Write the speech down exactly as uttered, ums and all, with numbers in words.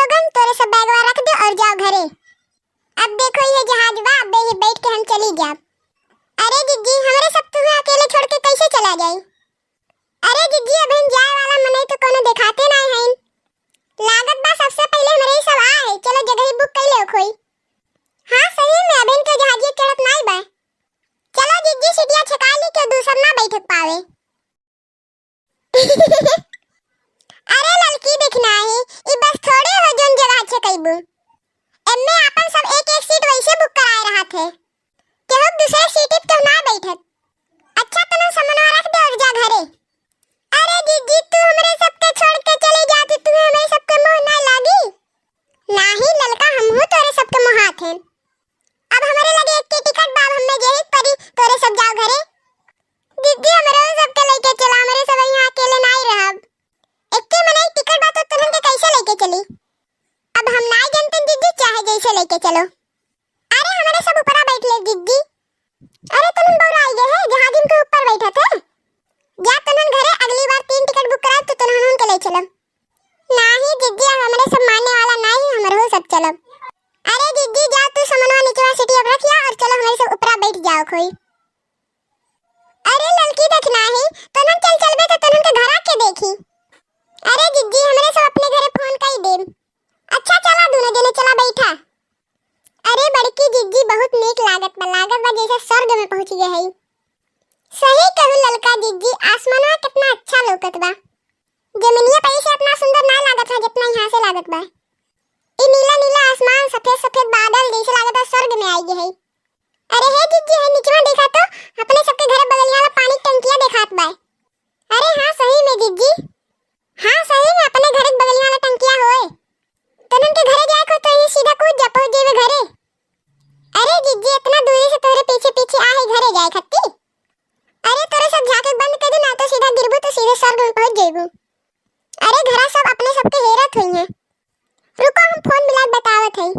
लोगन, तोरे सब बैगवा रख दो और जाओ घरे। अब देखो ये जहाज बा, अब ये बैठ के हम चली जाब। अरे जिज्जी, हमरे सब तुम्हें अकेले छोड़ के कैसे चला जाई? अरे जिज्जी, अबहिन जाए वाला मनई तो कोनो देखाते नाय हईन। लागत बा सबसे पहिले हमरे ही सब आ है। चलो जगह ही बुक कर ले कोई। हाँ सही में, अबहिन के जहाजिया चढ़त नाय बा। चलो जिज्जी, सीटिया छेका ली, केहू दूसर ना बैठक पावे। अरे ललकी, देखना ही, ई बस थोड़े हो जोन जगह छेकैबू। एम्मे आपन सब एक एक सीट वैसे बुक कराए रहत है। केहू दूसरे सीट पे केहू ना बैठत। अच्छा तनन समनवा रख दे और जा घरे। अरे जिज्जी, तू हमरे सबके छोड़ के चली जाती, तुम्हें हमरे सबके मोह ना लागी? नाही ललका, हमहू तोरे सबके मोहात हैं। अब हमरे लगे एक टिकट बा, अब हमें जेही परी, तोरे सब जाओ घरे। जिज्जी, हमरे सबके लेके चला, हमरे सब यहाँ अकेले नाही रहब। एक्के मनई टिकट बा तो तुनन के कैसे लेके चली? अब हम नाही जनतन जिज्जी, चाहे जैसे लेके चलो। अरे हमरे सब ऊपरा बैठ ले जिज्जी। अरे तुनन बौरा आई गए है, जहाजिन के ऊपर बैठत है। जा तुनन घरे, अगली बार तीन टिकट बुक कराब तो तुनन के ले चलब। नाही जिज्जी, अब हमरे सब माने वाला नाही, हमरहू सब चलब। अरे जिज्जी, जा तू समनवा निचवा सीटिया पे रखिया और चलो हमरे सब ऊपरा बैठ जाओ कोई। अरे ललकी, देखना ही, तनन चल चलबे तो तनन के घरा के देखी। अरे जिज्जी, हमरे सब अपने घरे फोन कई देब। अच्छा चला दोनों जने चला बैठा। अरे बड़की जिज्जी, बहुत नीक लागत बा, लागत बा जैसे स्वर्ग में पहुँच गए हई। सही कहू ललका जिज्जी, आसमानवा कितना अच्छा लौकत बा। जमीनिया पे से इतना सुंदर ना लागत है जितना यहाँ से लागत बा। ई नीला नीला आसमान, सफेद सफेद बादल, जैसे लागत बा स्वर्ग में आई गए हई। अरे हे जिज्जी, हे निचवा देखा तो, अपने सबके घर बगलिया वाला पानी टंकिया देखात बा। अरे हाँ सही में जिज्जी, हाँ सही में अपने घर बगलिया वाला टंकिया होए। तनन के घरे जाए को तो ये सीधा कूद जा, पहुँच जेबे घरे। अरे जिज्जी, इतना दूरी से तोरे पीछे पीछे आ है घरे जाए खत्ती। अरे तोरे सब झांके बंद कर दे ना तो सीधा गिरबू तो सीधे स्वर्ग में पहुँच जेबू। अरे घरा सब अपने सबके हेरत हुई हैं। रुको हम फोन मिला बतावत हई।